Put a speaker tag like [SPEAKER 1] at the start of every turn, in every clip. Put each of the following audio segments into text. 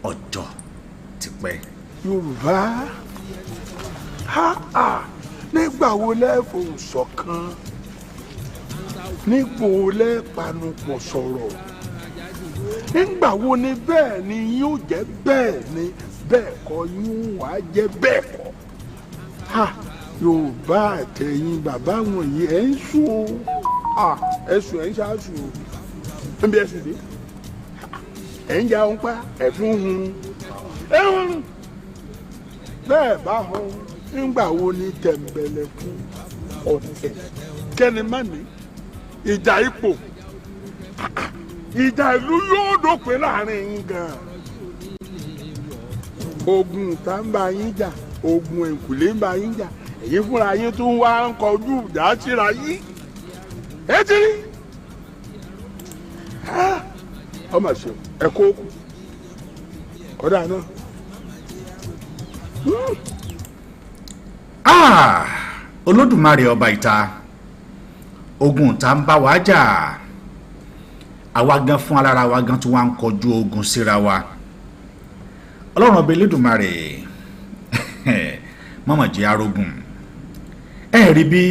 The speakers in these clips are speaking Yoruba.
[SPEAKER 1] Ọjọ́ ti pẹ́.
[SPEAKER 2] Yorùbá, ha ha, nígbà wo lẹ fohùn ṣọ̀kan? Nígbà wo lẹ panupọ̀ sọ̀rọ̀? Nígbà wo ni bẹ́ẹ̀ ni yóò jẹ́ bẹ́ẹ̀ ni bẹ́ẹ̀ kọ́ yóò wá jẹ́ bẹ́ẹ̀ kọ́? Ha, Yorùbá àtẹ̀yìn bàbá wọ̀nyí ẹ̀ ń sùn o, ẹ̀ sùn, ẹ̀ ń ṣáàṣù o, ń bí ẹ̀ sùn dé, ẹ̀ ń ja òun pa, ẹ̀ tún hun, ẹ̀ hun bẹ́ẹ̀ bá hun. Nígbà wo ni tẹ̀m̀bẹ̀lẹ̀kun ọ̀tẹ̀ kẹ́ni má ní ìjà ipò, ìjà ìlú yóò dópin láàrin yín gan-an. Ogun tá ń bá yín jà, ogun ẹ̀kúlé ń bá yín jà, èyí fúnra yín tún wá ń kọjú ìjà síra yín. Ẹ ti rí ọmọ ṣe ẹ kó kù ọ̀dà náà.
[SPEAKER 1] Olódùmarè ọba ìta, ogun tá ń bá wa jà, àwa gan fún alára wa gan tí wọ́n ń kọjú ogun síra wa. Ọlọ́run ọba Elédùmarè mọ̀mọ̀ jẹ́ arógun. Ẹ rí bí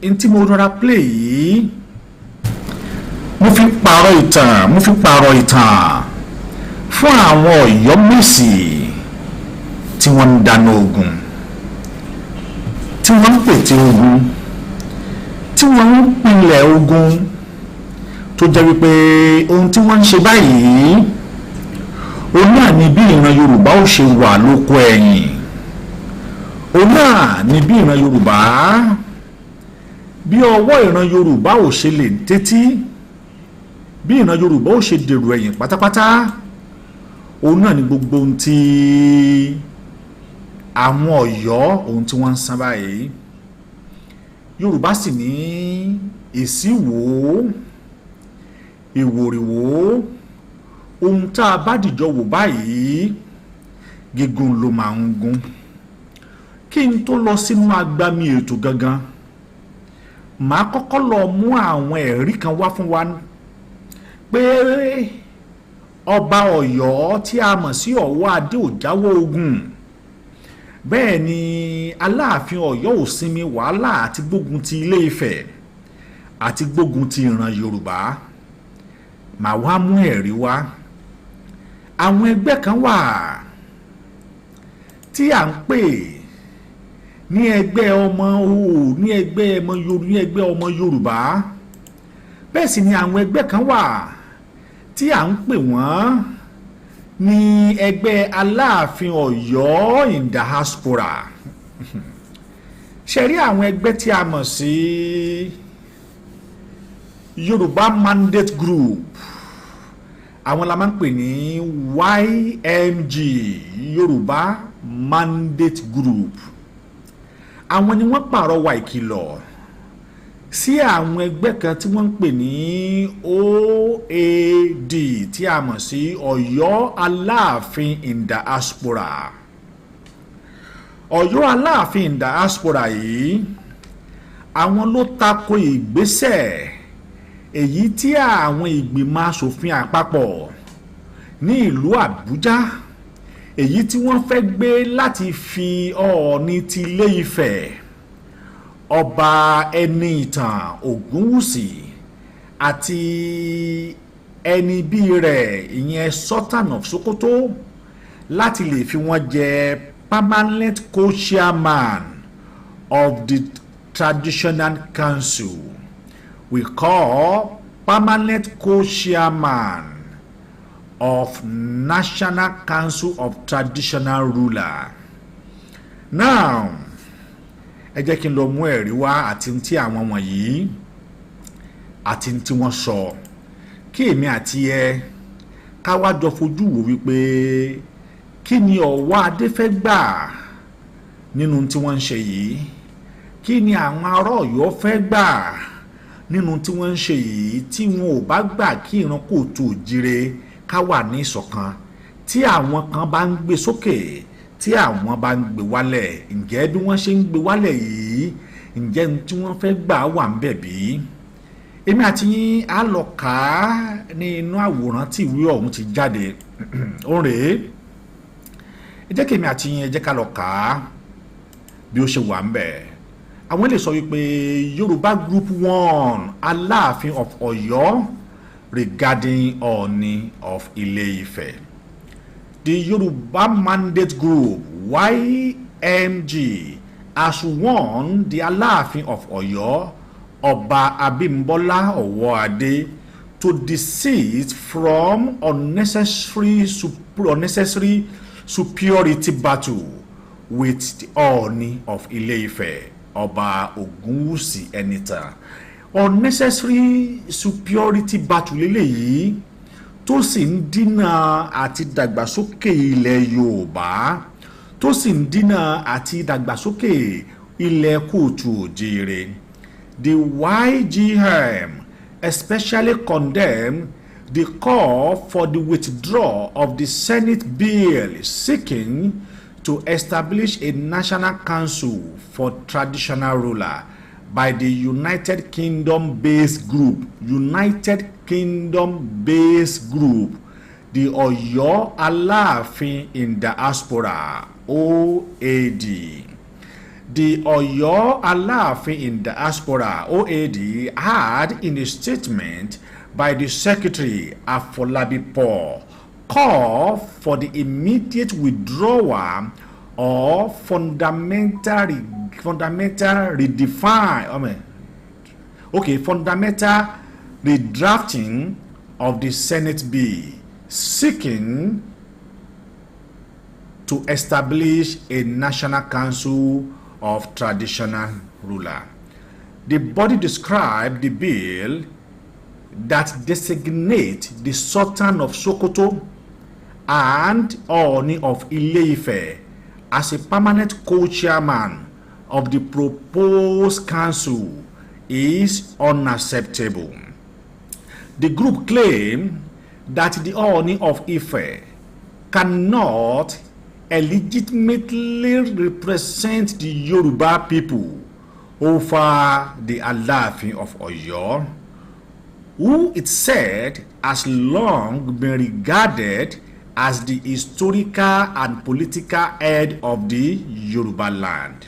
[SPEAKER 1] n tí mo rọra play yìí, mo fi pààrọ̀ ìtàn, mo fi pààrọ̀ ìtàn fún àwọn Ọ̀yọ́mèsì tí wọ́n ń dáná ogun, tí wọ́n ń pète ogun, tí wọ́n ń pilẹ̀ ogun, tó jẹ́ wípé ohun tí wọ́n ń ṣe báyìí, òun náà ni bí ìran Yorùbá ó ṣe wà lóko ẹ̀yìn, òun náà ni bí ìran Yorùbá, bí ọwọ́ ìran Yorùbá ò ṣe lè tẹ́tí, bí ìran Yorùbá ó ṣe dèrò ẹ̀yìn pátápátá, òun náà ni gbogbo ohun tí àwọn Ọ̀yọ́, ohun tí wọ́n ń san báyìí. Yorùbá sì ní èsì wò ó, ìwòrìwò, ohun tá a bá dìjọ wò báyìí, gígùn ló máa ń gún. Kí n tó lọ sínú agbami ètò gangan, màá kọ́kọ́ lọ mú àwọn ẹ̀rí kan wá fún wa pé ọba Ọ̀yọ́ tí a mọ̀ sí Ọ̀wọ́ Adé ò jáwọ́ ogun. Bẹ́ẹ̀ ni Aláàfin Ọ̀yọ́ ò sinmi wàhálà àti gbógun ti Ilé Ifẹ̀ àti gbógun ti ìran Yorùbá. Màá wá mú ẹ̀rí wá. Àwọn ẹgbẹ́ kan wà tí à ń pè ní ẹgbẹ́ ọmọ oò, ní ẹgbẹ́ ọmọ Yorùbá, ní ẹgbẹ́ ọmọ Yorùbá. Bẹ́ẹ̀ sì ni àwọn ẹgbẹ́ kan wà tí à ń pè wọ́n ní ẹgbẹ́ Aláàfin Ọ̀yọ́ in diaspora. Ṣe rí àwọn ẹgbẹ́ tí a mọ̀ sí Yorùbá Mandate Group, àwọn la máa ń pè ní YMG, Yorùbá Mandate Group. Àwọn ni wọ́n pàrọwà ìkìlọ̀ sí àwọn ẹgbẹ́ kan tí wọ́n ń pè ní OAD, tí a mọ̀ sí Ọ̀yọ́ Aláàfin in diaspora. Ọ̀yọ́ Aláàfin in diaspora yìí, àwọn ló tako ìgbésẹ̀ èyí tí àwọn ìgbìmọ̀ asòfin àpapọ̀ ní ìlú Àbújá, èyí tí wọ́n fẹ́ gbé láti fi Ọọ̀ni ti Ilé Ifẹ̀, Ọba Ẹniìtàn Ògúnwùsì, àti ẹni bíi rẹ̀, ìyẹn Sultan of Sokoto, láti lè fi wọ́n jẹ permanent co-chairman of the traditional council. We call permanent co-chairman of National Council of Traditional Ruler. Now, ẹ jẹ́ kí n lọ mú ẹ̀rí wá àti tí àwọn wọ̀nyí àti tí wọ́n sọ, kí èmi àti ẹ ká wá jọ fojú wò wípé kí ni Ọ̀wọ́ Adé fẹ́ gbà nínú tí wọ́n ń ṣe yìí, kí ni àwọn ará Ọ̀yọ́ fẹ́ gbà nínú tí wọ́n ń ṣe yìí. Tí wọn ò bá gbà kí ìran káàárọ̀ oòjíire ká wà ní ìṣọ̀kan, tí àwọn kan bá ń gbé sókè, tí àwọn bá ń gbé wálẹ̀, ǹjẹ́ bí wọ́n ṣe ń gbé wálẹ̀ yìí, ǹjẹ́ ní tí wọ́n fẹ́ gbà wà ń bẹ̀ bí? Èmi àti yín á lọ kà á ní inú àwòrán tí ìwé ọ̀hún ti jáde. Ó rèé, ẹ jẹ́ kí èmi àti yín, ẹ jẹ́ ká lọ kà á bí ó ṣe wà ń bẹ̀. Àwọn lè sọ wípé Yorùbá Group warn Aláàfin of Ọ̀yọ́ regarding Ọọ̀ni of Ilé-Ifẹ̀. The Yorùbá Mandate Group, YMG, has warned the Aláàfin of Ọ̀yọ́, Ọba Abímbọ́lá Ọwọ́adé, to desist from unnecessary superiority battle with the Ọọ̀ni of Ilé-Ifẹ̀, Ọba Ògúnwùsì Ẹnìtàn. Unnecessary superiority battle lélẹ́yìí tó sì ń dínà àti dàgbàsókè ilẹ̀ Yorùbá, tó sì ń dínà àti dàgbàsókè ilẹ̀ kóòtù òjìire. The YGM especially condemned the call for the withdrawal of the Senate bill seeking to establish a national council for traditional ruler by the United Kingdom-based group, United Kingdom-based group, the Ọ̀yọ́ Aláàfin in Diaspora, OAD. The Ọ̀yọ́ Aláàfin in Diaspora, OAD, had in a statement by the Secretary, Afolabi Paul, called for the immediate withdrawal or fundamental redefine, I mean, okay, fundamental redrafting of the Senate bill seeking to establish a national council of traditional ruler. The body described the bill that designate the Sultan of Sokoto and Ooni of Ile-Ife as a permanent co-chairman of the proposed council is unacceptable. The group claimed that the Ooni of Ife cannot legitimately represent the Yoruba people over the Alaafin of Oyo, who it said has long been regarded as the historical and political head of the Yoruba land.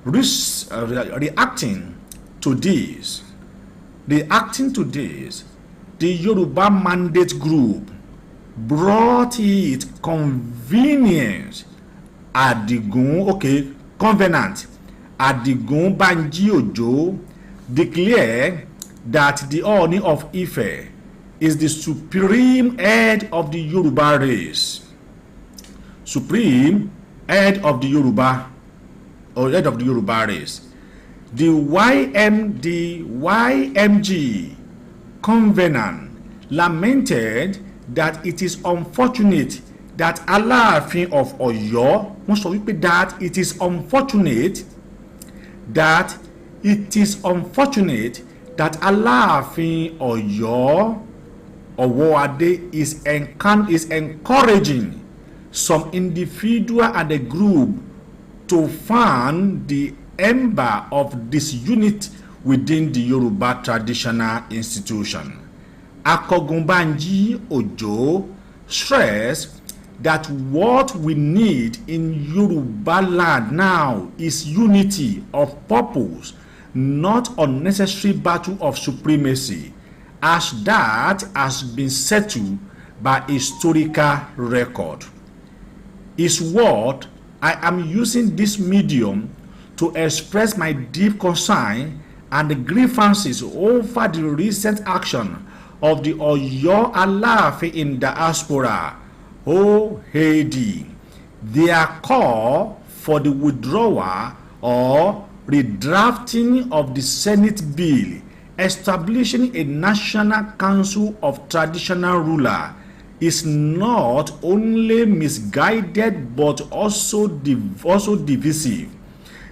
[SPEAKER 1] Reacting to this, the Yoruba Mandate Group brought it convenience Adigun, okay, covenant Adigun Banji Ojo declared that the Ooni of Ife is the supreme head of the Yoruba race. Supreme head of the Yoruba or head of the Yoruba race. The YMD YMG Covenant lamented that it is unfortunate that Aláàfin of Ọ̀yọ́, wọ́n sọ wípé that it is unfortunate that Aláàfin Ọ̀yọ́ Ọwọ́adé is encouraging some individual and a group to fan the ember of disunity within the Yoruba traditional institution. Akogunbanji Ojo stressed that what we need in Yoruba land now is unity of purpose, not unnecessary battle of supremacy, as that has been settled by historical record. His word, "I am using this medium to express my deep concern and grievances over the recent action of the Oyo Alaafin in Diaspora, OAD. Their call for the withdrawal or redrafting of the Senate bill establishing a National Council of Traditional Ruler is not only misguided but also divisive."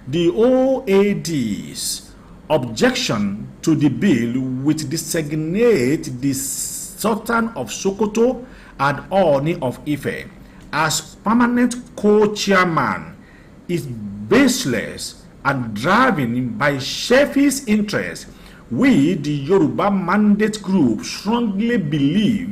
[SPEAKER 1] The OAD's objection to the bill, which designate the Sultan of Sokoto and Ooni of Ife as permanent co-chairman, is baseless and driven by selfish interest. We, the Yoruba Mandate Group, strongly believe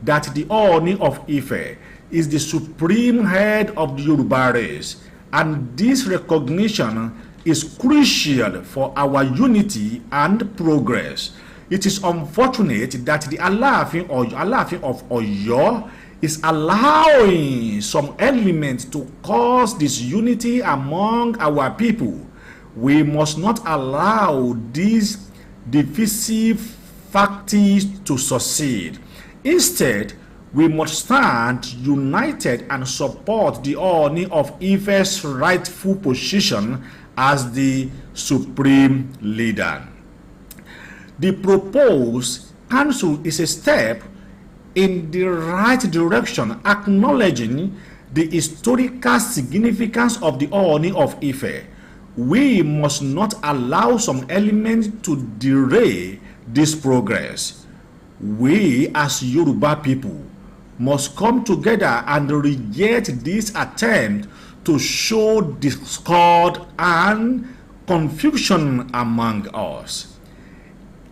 [SPEAKER 1] that the Ooni of Ife is the supreme head of the Yoruba race, and this recognition is crucial for our unity and progress. It is unfortunate that the Alaafin of Oyo is allowing some elements to cause disunity among our people. We must not allow these divisive factors to succeed. Instead, we must stand united and support the Ooni of Ife's rightful position as the supreme leader. The proposed council is a step in the right direction, acknowledging the historical significance of the Ooni of Ife. We must not allow some elements to derail this progress. We as Yoruba people must come together and reject this attempt to show discord and confusion among us.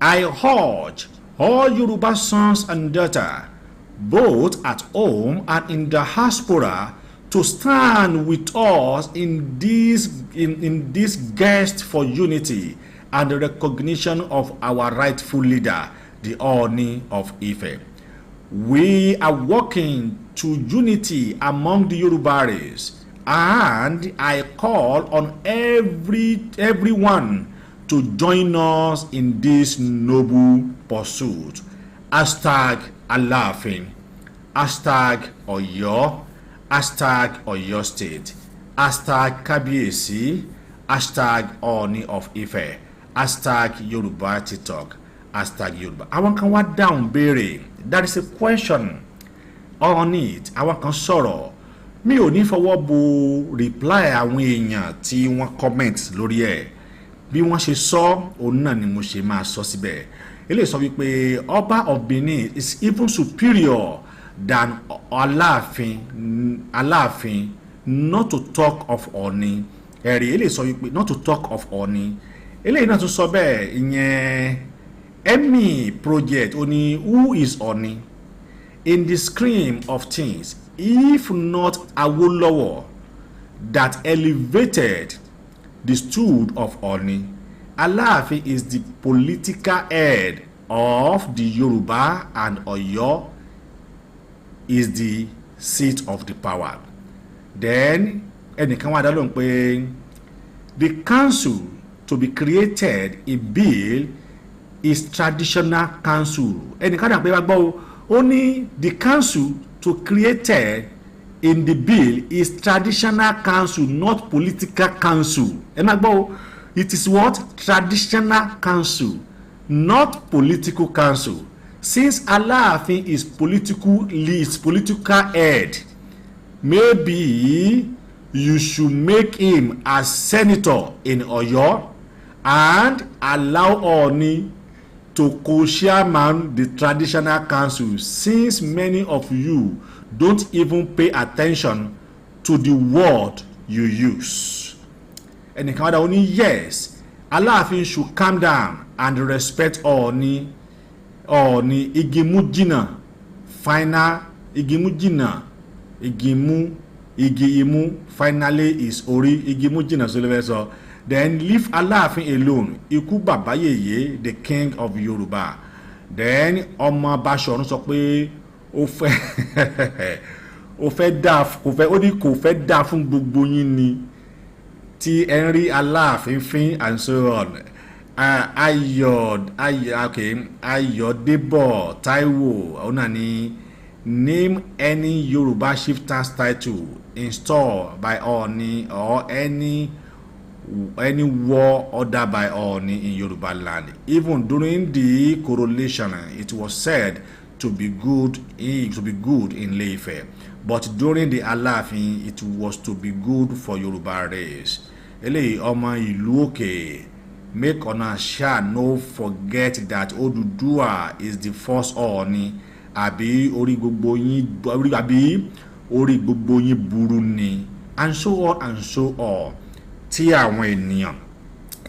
[SPEAKER 1] I urge all Yoruba sons and daughters, both at home and in the diaspora, to stand with us in this quest for unity and the recognition of our rightful leader, the Ooni of Ife. We are working to unity among the Yoruba race, and I call on everyone to join us in this noble pursuit. #Alaafin, #Ọ̀yọ́, #Ọ̀yọ́State, #Kábíyèsí, #OoniofIfe, #YorùbáTikTok, #Yorùbá. Àwọn kan wá dáhùn béèrè. There is a question on it. Àwọn kan sọ̀rọ̀. Mi ò ní fọwọ́ bo reply àwọn èèyàn tí wọ́n comment lórí ẹ̀. Bí wọ́n ṣe sọ òun náà ni mo ṣe máa sọ síbẹ̀. Eléyìí sọ wípé Ọba of Benin is even superior than Aláàfin, Aláàfin, not to talk of Ọ̀ọ̀ni. Ẹ̀rí eléyìí sọ wípé not to talk of Ọ̀ọ̀ni. Eléyìí náà tún sọ bẹ́ẹ̀. Ìyẹn Emmy Project, ó ní, "Who is Ọ̀ọ̀ni in the scheme of things if not Awolowo that elevated the stool of Ọ̀ọ̀ni? Aláàfin is the political head of the Yoruba and Ọ̀yọ́ is the seat of the power." Then ẹnìkan wá dá lóhùn pé the council to be created in bill is traditional council. Ẹnìkan dà pé wá gbọ́ o, ó ní the council to created in the bill is traditional council, not political council. Ẹ má gbọ́ o, it is what? Traditional council, not political council. Since Aláàfin is political head, maybe you should make him as senator in Ọ̀yọ́ and allow Ọọ̀ni to co-chairman the traditional council, since many of you don't even pay attention to the word you use. Ẹnìkan wá dá, ó ní yes, Aláàfin should calm down and respect Ọọ̀ni. Ọọ̀ni igi mú jìnnà final, igi mú jìnnà, igi mú, igi imú finally is orí igi mú jìnnà sólè fẹ́ sọ. Then leave Aláàfin alone, ikú bàbá yèyé, the king of Yorùbá. Then ọmọ Baṣọ̀run sọ pé ó fẹ́ dá, kò fẹ́, ó ní kò fẹ́ dá fún gbogbo yín ni tí ẹ ń rí Aláàfin fín and so on. Ayọ̀ Ayọ̀, okay, Ayọ̀débọ̀ Táíwò, òun náà ní name any Yorùbá chieftain's title installed by Ọọ̀ni or any war ordered by Ọọ̀ni in Yoruba land. Even during the coronation, it was said to be good in Ile-Ife, but during the Aláàfin, it was to be good for Yoruba race. Eléyìí ọmọ ìlú òkè, make una sha no forget that Odùduwà is the first Ọọ̀ni. Àbí orí gbogbo yín, àbí orí gbogbo yín burú ni? And so on and so on tí àwọn ènìyàn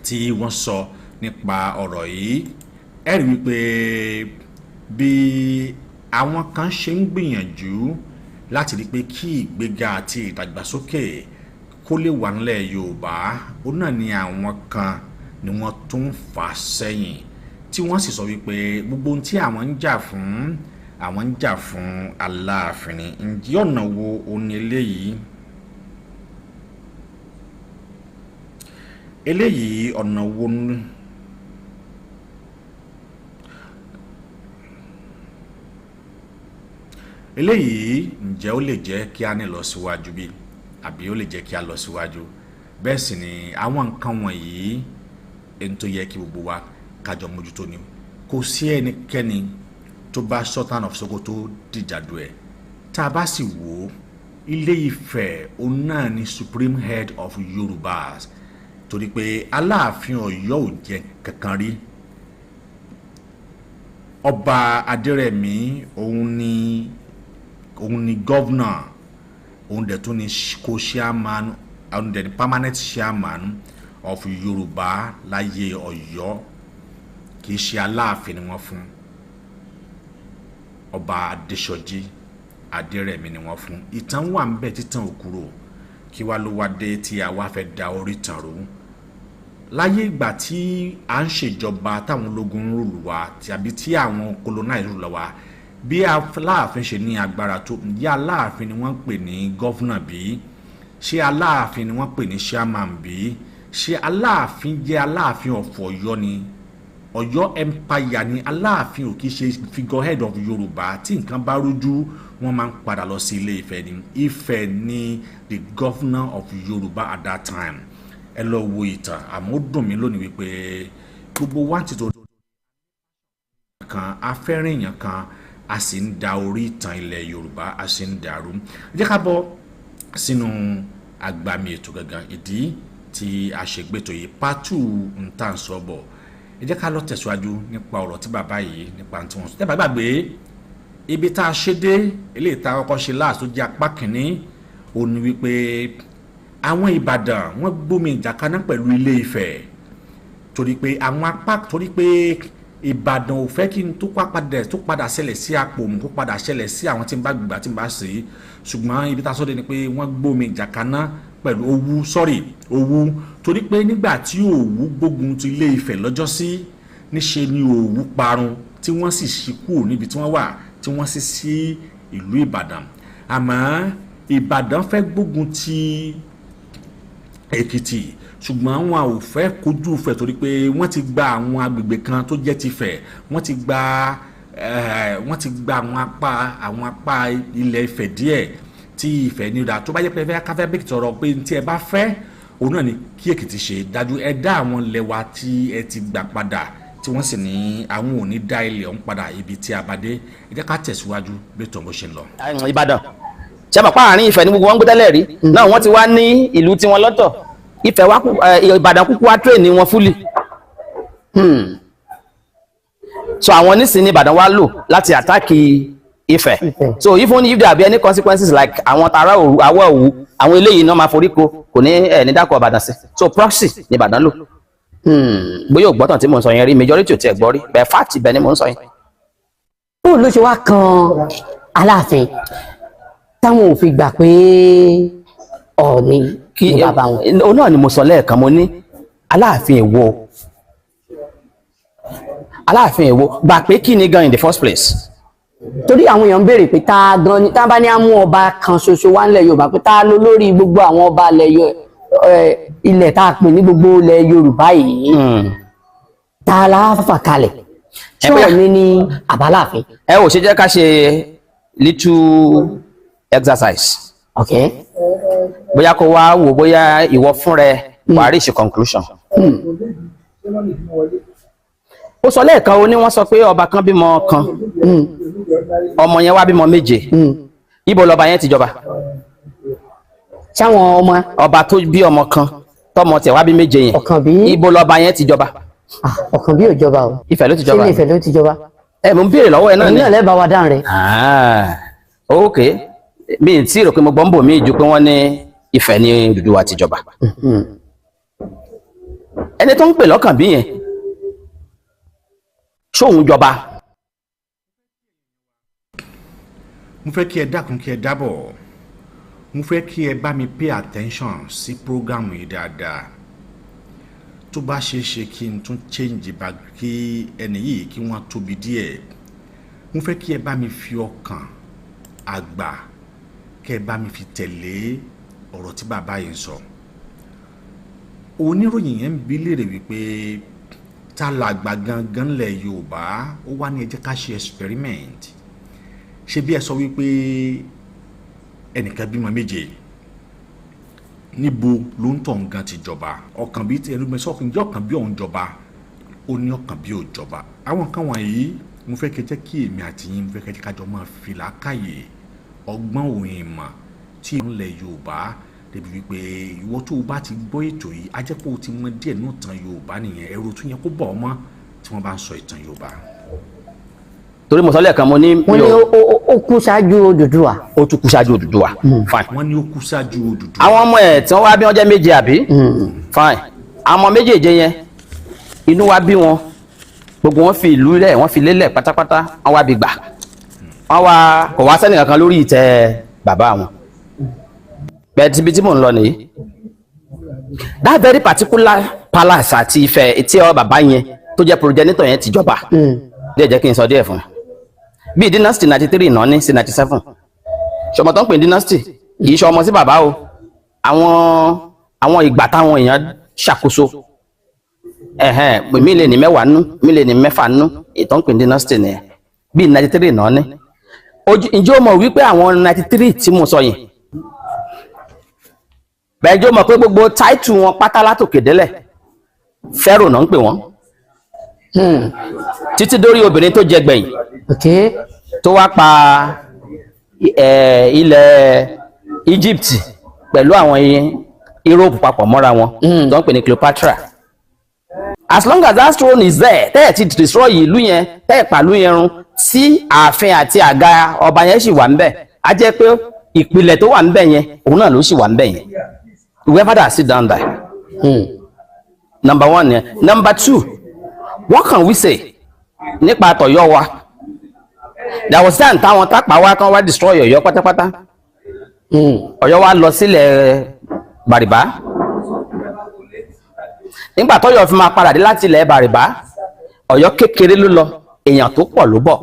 [SPEAKER 1] tí wọ́n sọ nípa ọ̀rọ̀ yìí. Ẹ rí wípé bí àwọn kan ṣe ń gbìyànjú láti rí pé kí ìgbéga àti ìdàgbàsókè kó lè wà nílẹ̀ Yorùbá, ó náà ni àwọn kan ni wọ́n tún ń fà sẹ́yìn, tí wọ́n sì sọ wípé gbogbo ohun tí àwọn ń jà fún, àwọn ń jà fún Aláàfin ni. Ǹjẹ́ ọ̀nà wo òun ni eléyìí? Eléyìí ọ̀nà wo ni? Eléyìí ǹjẹ́ ó lè jẹ́ kí a ní lọ síwájú bí? Àbí ó lè jẹ́ kí a lọ síwájú? Bẹ́ẹ̀ sì ni àwọn nǹkan wọ̀nyí ẹni tó yẹ kí gbogbo wa kájọ mójútó ni. Kò sí ẹnikẹ́ni tó bá Sultan of Sokoto dìjàdù ẹ̀. Tá a bá sì wò ó, Ilé Ifẹ̀ òun náà ni Supreme Head of Yorùbás, torí pé Aláàfin Ọ̀yọ́ ò jẹ́ kankan rí. Ọba Adérẹ̀mí òun ni governor, òun dẹ̀ tún ni co-chairman, òun dẹ̀ ni permanent chairman of Yorùbá láyé Ọ̀yọ́. Kì í ṣe Aláàfin ni wọ́n fún. Ọba Adésọjí Adérẹ̀mí ni wọ́n fún. Ìtàn wà ń bẹ títàn ò kúrò. Kí wá ló wá dé tí a wá fẹ́ da orí tàn rú? Láyé ìgbà tí à ń ṣèjọba táwọn ológun ń rule wa tàbí tí àwọn colonize rule wa, bí Aláàfin ṣe ní agbára tó, ǹjẹ́ Aláàfin ni wọ́n ń pè ní governor bí? Ṣé Aláàfin ni wọ́n pè ní chairman bí? Ṣé Aláàfin jẹ́ Aláàfin of Ọ̀yọ́ ni? Ọ̀yọ́ empire ni Aláàfin, ò kì í ṣe figurehead of Yorùbá. Tí nǹkan bá rújú, wọ́n máa ń padà lọ sí Ilé Ifẹ̀ ni. Ifẹ̀ ni the governor of Yorùbá at that time. Ẹ lọ wo ìtàn. Àmọ́ ó dùn mí lónìí wípé gbogbo wa ti tó kan afẹ́rìn èèyàn kan, a sì ń da orí ìtàn ilẹ̀ Yorùbá, a sì ń dàrú. Ẹ jẹ́ ká bọ́ sínú agbami ètò gangan, ìdí tí a ṣe gbẹ́tò yìí, pátù ń tà ń sọ bọ̀. Ẹ jẹ́ ká lọ tẹ̀síwájú nípa ọ̀rọ̀ tí bàbá yìí, nípa tí wọ́n sọ. Tẹ́ bá gbàgbé ibi tá a ṣe dé, eléyìí tá a kọ́kọ́ ṣe láàsì tó jẹ́ apá kìíní, ó ní wípé àwọn Ìbàdàn wọ́n gbómi ìjà kaná pẹ̀lú Ilé Ifẹ̀, torí pé àwọn apá, torí pé Ìbàdàn ò fẹ́ kí n tó padà ṣẹlẹ̀ sí Àpòmù kó padà ṣẹlẹ̀ sí àwọn tí ń bá gbà tí ń bá sí. Ṣùgbọ́n ibi tá a sọ dé ni pé wọ́n gbómi ìjà kaná pẹ̀lú Òwu, sọ́rí, Òwu, torí pé nígbà tí Òwu gbógun ti Ilé Ifẹ̀ lọ́jọ́sí, níṣe ni Òwu parun, tí wọ́n sì ṣí kúrò níbi tí wọ́n wà, tí wọ́n sì sí ìlú Ìbàdàn. Àmọ́ Ìbàdàn fẹ́ gbógun ti Èkìtì, ṣùgbọ́n wọn ò fẹ́ kojú Ifẹ̀, torí pé wọ́n ti gba àwọn agbègbè kan tó jẹ́ tIfẹ̀. Wọ́n ti gba àwọn apá ilẹ̀ Ifẹ̀ díẹ̀ tí Ifẹ̀ ní ìdá tó bá jẹ́ pé ẹ káfẹ́ bẹ́ẹ̀ tọrọ pé tí ẹ bá fẹ́ òun náà ni kí Èkìtì ṣe dájú, ẹ dá àwọn ilẹ̀ wa tí ẹ ti gbà padà, tí wọ́n sì ní àwọn ò ní dá ilẹ̀ ọ̀hún padà. Ibi tí a bá dé, ẹ jẹ́ ká tẹ̀síwájú bí tó ń bó ṣe ń lọ.
[SPEAKER 3] Ìbàdàn, ṣé mọ̀ pa àárín Ifẹ̀ ní gbogbo wọn ń gbé tẹ́lẹ̀ rí náà, wọ́n ti wá ní ìlú tiwọn lọ́tọ̀. Ifẹ̀ wá, Ìbàdàn kúkú wá train wọn fully. So àwọn nísìnyí Ìbàdàn wá lò láti attack Ifẹ̀. So even if there be any consequences, like àwọn tara òru, àwọ̀ òwú, àwọn eléyìí náà máa forí ko, kò ní ẹ̀ ní dákọ̀ Ìbàdàn sí. So proxy ní Ìbàdàn lò. Bóyá ò gbọ́tàn tí mò ń sọ yẹn rí, majority ò tiẹ̀ gbọ́ rí bẹ́ẹ̀, fact ibẹ̀ ni mò ń sọ yẹn.
[SPEAKER 4] Bóun ló ṣe wá kan Aláàfin táwọn ò fi gbà pé Ọọ̀ni ní bàbá wọn?
[SPEAKER 3] Òun náà ni mo sọ lẹ́ẹ̀kan, mo ní Aláàfin èwo? Aláàfin èwo gbà pé kí ni gan in the first place?
[SPEAKER 4] Torí àwọn èèyàn ń béèrè pé tá a gan ni, tá a bá ní á mú ọba kan ṣoṣo wá nílẹ̀ Yorùbá, pé tá a lọ lórí gbogbo àwọn ọba ilẹ̀ tá a pè ní gbogbo ilẹ̀ Yorùbá yìí, tá a la fà kalẹ̀?
[SPEAKER 3] Ẹ bóyá-
[SPEAKER 4] Ṣé Ọọ̀ni ní àbáláàfin?
[SPEAKER 3] Ẹ ò ṣe jẹ́ ká ṣe little exercise.
[SPEAKER 4] Ok.
[SPEAKER 3] Bóyá kó wá wò, bóyá ìwọ fúnra ẹ wàá reach a conclusion. Ó sọ lẹ́ẹ̀kan, ó ní wọ́n sọ pé ọba kan bímọ kan, ọmọ yẹn wá bímọ méje. Ibo lọba yẹn ti jọba?
[SPEAKER 4] Sáwọn ọmọ
[SPEAKER 3] Ọba tó bí ọmọ kan, tọmọ tiẹ̀ wá bí méje yẹn.
[SPEAKER 4] Ọ̀kànbí.
[SPEAKER 3] Ibo lọba yẹn ti jọba?
[SPEAKER 4] Ah, Ọ̀kànbí ò jọba o.
[SPEAKER 3] Ifẹ̀ ló ti
[SPEAKER 4] Ṣé
[SPEAKER 3] jọba.
[SPEAKER 4] ilé Ifẹ̀ ló ti jọba?
[SPEAKER 3] Ẹ mò ń béèrè lọ́wọ́ ẹ náà
[SPEAKER 4] Èmi
[SPEAKER 3] ni.
[SPEAKER 4] náà lẹ́ẹ̀ bá wa dáhùn rẹ̀.
[SPEAKER 3] Ah, ok, mi ì tí ì rò pé mo gbọ́ ń bò mí ju pé wọ́n ní Ifẹ̀ ní Odùduwà ti jọba. Ẹni tó ń pè lọ́kàn bí yẹn, ṣóun jọba?
[SPEAKER 1] Mo fẹ́ kí ẹ dákun, kí ẹ dábọ̀. Mo fẹ́ kí ẹ bá mi pay attention sí program yìí dáadáa. Tó bá ṣeé ṣe, kí n tún change bá kí ẹni yìí kí wọ́n tóbi díẹ̀. Mo fẹ́ kí ẹ bá mi fi ọkàn àgbà, kẹ́ ẹ bá mi fi tẹ̀lé ọ̀rọ̀ tí bàbá yìí ń sọ. Oníròyìn yẹn ń bi léèrè wípé ta làgbà gangan lẹ̀ Yorùbá. Ó wá ní, ẹ jẹ́ ká ṣe experiment. Ṣé bí ẹ sọ wípé ẹnìkan bímọ méje, níbo ló ń tọ̀ nǹkan ti jọba? Ọ̀kan bí ẹnu mi sọ́kùn jẹ́ ọ̀kan bí òun jọba, ó ní ọ̀kan bí ò jọba. Àwọn nǹkan wọ̀nyí, mo fẹ́ kẹ́ jẹ́ kí èmi àti yín, mo fẹ́ kẹ́ jẹ́ kájọ máa fi làákàyè, ọgbọ́n òun ìmọ̀ tí ń lẹ̀ Yorùbá débi wípé ìwọ tó o bá ti gbọ́ ètò yìí, á jẹ́ pé o ti mọ díẹ̀ nínú ìtàn Yorùbá nìyẹn. Ẹ̀rù tún yẹ kó bọ̀ ọ́ mọ́ tí wọ́n bá ń sọ ìtàn Yorùbá.
[SPEAKER 3] Torí mo sọ lẹ́ẹ̀kan, mo ní
[SPEAKER 4] Wọ́n ní ó kú ṣáájú Odùduwà.
[SPEAKER 3] Ó tún kú ṣáájú Odùduwà, fine.
[SPEAKER 1] Wọ́n ní ó kú ṣáájú Odùduwà.
[SPEAKER 3] Àwọn ọmọ ẹ̀ tí wọ́n wá bí, wọ́n jẹ́ méje, àbí? Fine. Àwọn ọmọ méjèèje yẹn, inú wa bí wọn, gbogbo wọn fi ìlú lẹ̀, wọ́n fi lélẹ̀ pátápátá, wọ́n wá bí gbà, wọ́n wá kò wá sẹ́nì kankan lórí ìtẹ́ bàbá wọn. Bẹ́ẹ̀ tí ibi tí mò ń lọ nìyí, that very particular palace àti Ifẹ̀ tí ọ bàbá yẹn tó jẹ́ progenitor yẹn ti jọba díẹ̀, jẹ́ kí n sọ díẹ̀ fún un. Bíi dynasty 93 náà ní sí 97, ṣọmọ tó ń pè ní dynasty kì í ṣe ọmọ sí bàbá o. Àwọn ìgbà táwọn èèyàn ṣàkóso, ẹ̀hẹ́n, mi lè ní 10 nú, mi lè ní 6 nú, ìtọ́ ń pè ní dynasty nìyẹn. Bíi 93 náà ní. Ǹjẹ́ o mọ̀ wípé àwọn 93 tí mo sọ yìí bẹ́ẹ̀, ǹjẹ́ o mọ̀ pé gbogbo title wọn pátá látòkè délẹ̀, Pharaoh náà ń pè wọ́n, títí dórí obìnrin tó jẹ gbẹ̀yìn tó wá pa ilẹ̀ Egypt pẹ̀lú àwọn Europe papọ̀ mọ́ra wọn, tó ń pè ní Cleopatra. As long as that throne is there, tẹ́ ẹ̀ ti destroy ìlú yẹn, tẹ́ ẹ̀ pàlú yẹn run, tí ààfin àti àga ọba yẹn sì wà ńbẹ̀, á jẹ́ pé ìpìlẹ̀ tó wà ńbẹ̀ yẹn, òun náà ló sì wà ńbẹ̀ yẹn, whoever that sit down there. Number one yẹn. Number two, what can we say nípa tọ̀yọ́ wa? There was time táwọn tápà wá tán, wá destroy Ọ̀yọ́ pátápátá. Ọ̀yọ́ wa lọ sílẹ̀ Bàrìbá. Nígbà tọ́yọ́ fi máa padà dé láti ilẹ̀ Bàrìbá, Ọ̀yọ́ kékeré ló lọ, èèyàn tó pọ̀ ló bọ̀.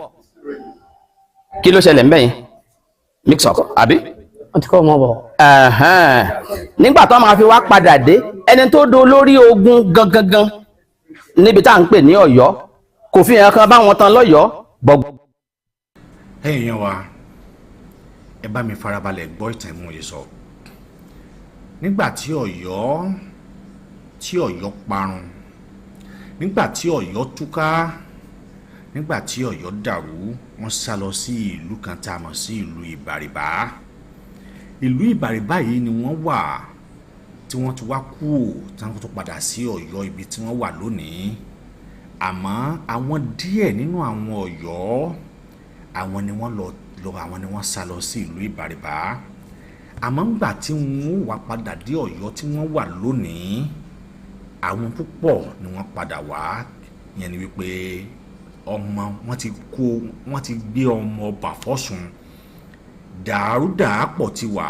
[SPEAKER 3] Kí ló ṣẹlẹ̀ ńbẹ̀ yẹn? Mix up, àbí?
[SPEAKER 4] Wọ́n ti kọ́ ọmọ bọ̀.
[SPEAKER 3] Ẹ̀hẹ́n. Nígbà tó máa fi wá padà dé, ẹni tó do lórí ogun gangan gan níbi tá à ń pè ní Ọ̀yọ́ kò fi hàn kan báwọn tán lọ́yọ̀ọ́ bọ.
[SPEAKER 1] Ẹ̀yin èèyàn wa, ẹ bá mi farabalẹ̀ gbọ́ ìtàn ìmú yìí sọ. Nígbà tí Ọ̀yọ́ parun, nígbà tí Ọ̀yọ́ túká, nígbà tí Ọ̀yọ́ dàrú, wọ́n sá lọ sí ìlú kan tá a mọ̀ sí ìlú Ìbàrìbá. Ìlú Ìbàrìbá yìí ni wọ́n wà tí wọ́n ti wá kúò, tí wọ́n tó padà sí Ọ̀yọ́, ibi tí wọ́n wà lónìí. Àmọ́ àwọn díẹ̀ nínú àwọn Ọ̀yọ́, àwọn ni wọ́n lọ lọ, àwọn ni wọ́n sá lọ sí ìlú Ìbàrìbá. Àmọ́ ńgbà tí wọ́n wá padà dé Ọ̀yọ́ tí wọ́n wà lónìí, àwọn púpọ̀ ni wọ́n padà wá. Ìyẹn ni wípé ọmọ wọn ti kó, wọ́n ti gbé ọmọ ọba fọ́sùn, dàrúdàpọ̀ ti wà.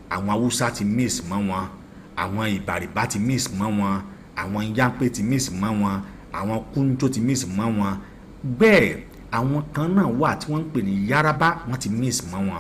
[SPEAKER 1] Àwọn Haúsá ti mix mọ́ wọn, àwọn Ìbàrìbá ti mix mọ́ wọn, àwọn Yánpé ti mix mọ́ wọn, àwọn Kúnjó ti mix mọ́ wọn. Bẹ́ẹ̀ àwọn kan náà wà tí wọ́n ń pè ní Yáràbá, wọ́n ti mix mọ́ wọn.